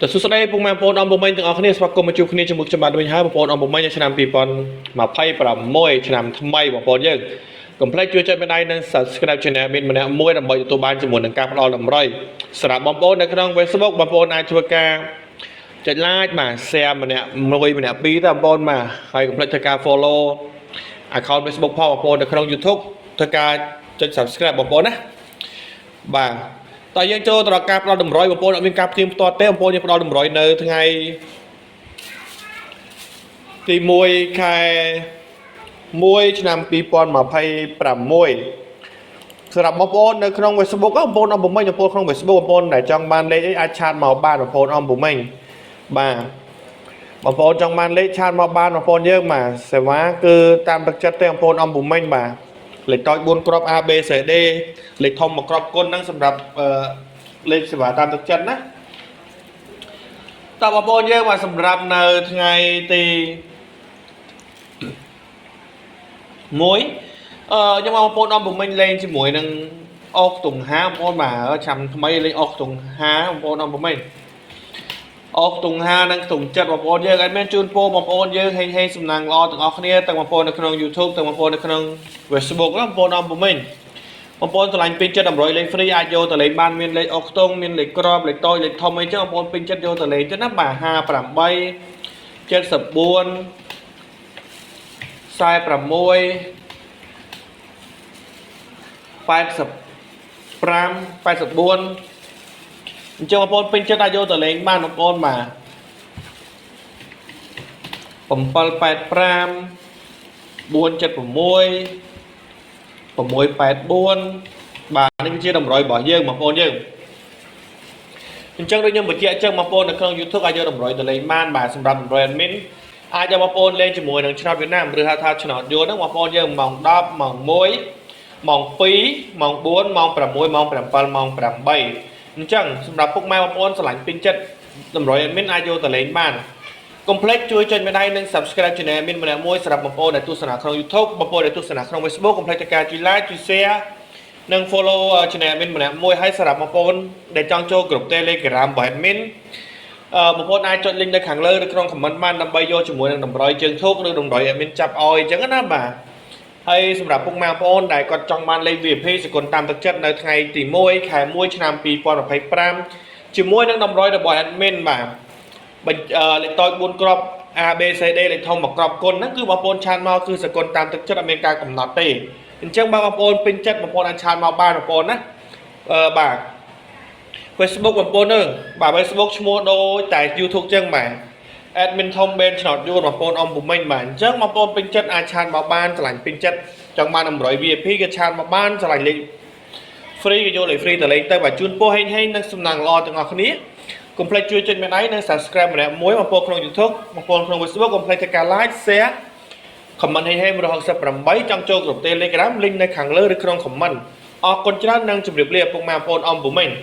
តសួស្តីពុកម៉ែបងប្អូនអំពមែញទាំងអស់គ្នាស្វាគមន៍មកជួបគ្នាជាមួយខ្ញុំបាទវិញហើយបងប្អូនអំពមែញនៅឆ្នាំ2026ឆ្នាំថ្មីបងប្អូនយើងកុំភ្លេចជួយចុចបណ្ដៃនិង Subscribe Channel មានម្នាក់មួយដើម្បីទទួលបានជាមួយនឹងការផ្ដល់តម្រុយសម្រាប់បងប្អូននៅក្នុង Facebook បងប្អូនអាចធ្វើការចុច Like បាទ Share ម្នាក់មួយម្នាក់ពីរទៅបងប្អូនបាទហើយកុំភ្លេចធ្វើការ Follow account Facebook ផងបងប្អូននៅក្នុង YouTube ធ្វើការចុច Subscribe បងប្អូនណាបាទតើយើងចូលទៅដល់ការផ្ដល់តម្រុយបងប្អូនអត់មានការផ្ទៀងផ្ទាត់ទេបងប្អូនយើងផ្ដល់តម្រុយនៅថ្ងៃទី1ខែ1ឆ្នាំ2026សម្រាប់បងប្អូននៅក្នុង Facebook បងប្អូនអំពមិញបងប្អូនក្នុង Facebook បងប្អូនដែលចង់បានលេខអីអាច chat មកបានបងប្អូនអំពមិញបាទបងប្អូនចង់បានលេខ chat មកបានបងប្អូនយើងបាទសេវាគឺតាមទឹកចិត្តទេបងប្អូនអំពមិញបាទលេខតូច4គ្រាប់ A B C D លេខធំមួយគ្រាប់គុណហ្នឹងសម្រាប់អឺលេខសេវាតាមទឹកចិត្តណាតើបងប្អូនយើងបាទសម្រាប់នៅថ្ងៃទី1ខ្ញុំបងប្អូនអំពមិញលេងជាមួយនឹងអុកតុងហាបងប្អូនបាទឆ្នាំថ្មីលេងអុកតុងហាបងប្អូនអំពមិញអុកតុងហានិងតុងចិត្តបងប្អូនយើងអត់មានជូនពរបងប្អូនយើងហេងហេងសំណាងល្អទាំងអស់គ្នាទាំងបងប្អូននៅក្នុង YouTube ទាំងបងប្អូននៅក្នុង Facebook ណាបងប្អូនអំពមិញបងប្អូនឆ្លាញ់ពេញចិត្តតម្រុយលេខ free អាចយកទៅលេងបានមានលេខអុកខ្ទង់មានលេខក្របលេខតូចលេខធំអីចឹងបងប្អូនពេញចិត្តយកទៅលេងទៅណាបាទ58 74 46 85 84អញ្ចឹងបងប្អូនពេញចិត្តអាចយកទៅលេងបានបងប្អូនបាទ785 476 684បាទនេះគឺជាតម្រុយរបស់យើងបងប្អូនយើងអញ្ចឹងដូចខ្ញុំបញ្ជាក់អញ្ចឹងបងប្អូននៅក្នុង YouTube អាចយកតម្រុយទៅលេងបានបាទសម្រាប់តម្រុយ admin អាចយកបងប្អូនលេងជាមួយនឹងឆ្នោតវៀតណាមឬហៅថាឆ្នោតយួនហ្នឹងបងប្អូនយើងម៉ោង10ម៉ោង1ម៉ោង2ម៉ោង4ម៉ោង6ម៉ោង7ម៉ោង8អញ្ចឹងសម្រាប់ពុកម៉ែបងប្អូនស្រឡាញ់ពេញចិត្តតម្រុយ admin អាចយកទៅលេងបានកុំភ្លេចជួយចុចម្ដាយនិង Subscribe Channel មានម្នាក់មួយសម្រាប់បងប្អូនដែលទស្សនាក្នុង YouTube បងប្អូនដែលទស្សនាក្នុង Facebook កុំភ្លេចធ្វើការជួយ Like ជួយ Share និង Follow Channel មានម្នាក់មួយហើយសម្រាប់បងប្អូនដែលចង់ចូលក្រុម Telegram របស់ admin បងប្អូនអាចចុច link នៅខាងលើឬក្នុង comment បានដើម្បីយកជាមួយនឹងតម្រុយជើងធូបឬតម្រុយ admin ចាប់ឲ្យអញ្ចឹងណាបាទហើយសម្រាប់ពុកម៉ែបងប្អូនដែលគាត់ចង់បានលេខ VIP សគុណតាមទឹកចិត្តនៅថ្ងៃទី1ខែ1ឆ្នាំ2025ជាមួយនឹងតម្រុយរបស់ admin បាទបញ្លេខតូច4គ្រាប់ A B C D លេខធំមួយគ្រាប់គុណហ្នឹងគឺបងប្អូន chat មកគឺសគុណតាមទឹកចិត្តអត់មានការកំណត់ទេអញ្ចឹងបើបងប្អូនពេញចិត្តបងប្អូនអាច chat មកបានបងប្អូនណាបាទ Facebook បងប្អូននឹងបាទ Facebook ឈ្មោះដូចតែ YouTube ចឹងបាទ admin ធំបេនឆ្នោតយួនបងប្អូនអំពមិញបាទអញ្ចឹងបងប្អូនពេញចិត្តអាច chat មកបានឆ្លាញ់ពេញចិត្តចង់បាន100 VIP ក៏ chat មកបានឆ្លាញ់លេខ free ក៏យកលេខ free ទៅលេងទៅបាទជូនពរហេងហេងនិងសំណាងល្អទាំងអស់គ្នាកុំភ្លេចជួយចុចម្នាក់ឯងនិង Subscribe ម្នាក់មួយបងប្អូនក្នុង YouTube បងប្អូនក្នុង Facebook កុំភ្លេចធ្វើការ Like Share comment ហេងហេង168ចង់ចូលក្រុម Telegram link នៅខាងលើឬក្នុង comment អរគុណច្រើននិងជម្រាបលាពុកម៉ែបងប្អូនអំពមិញ។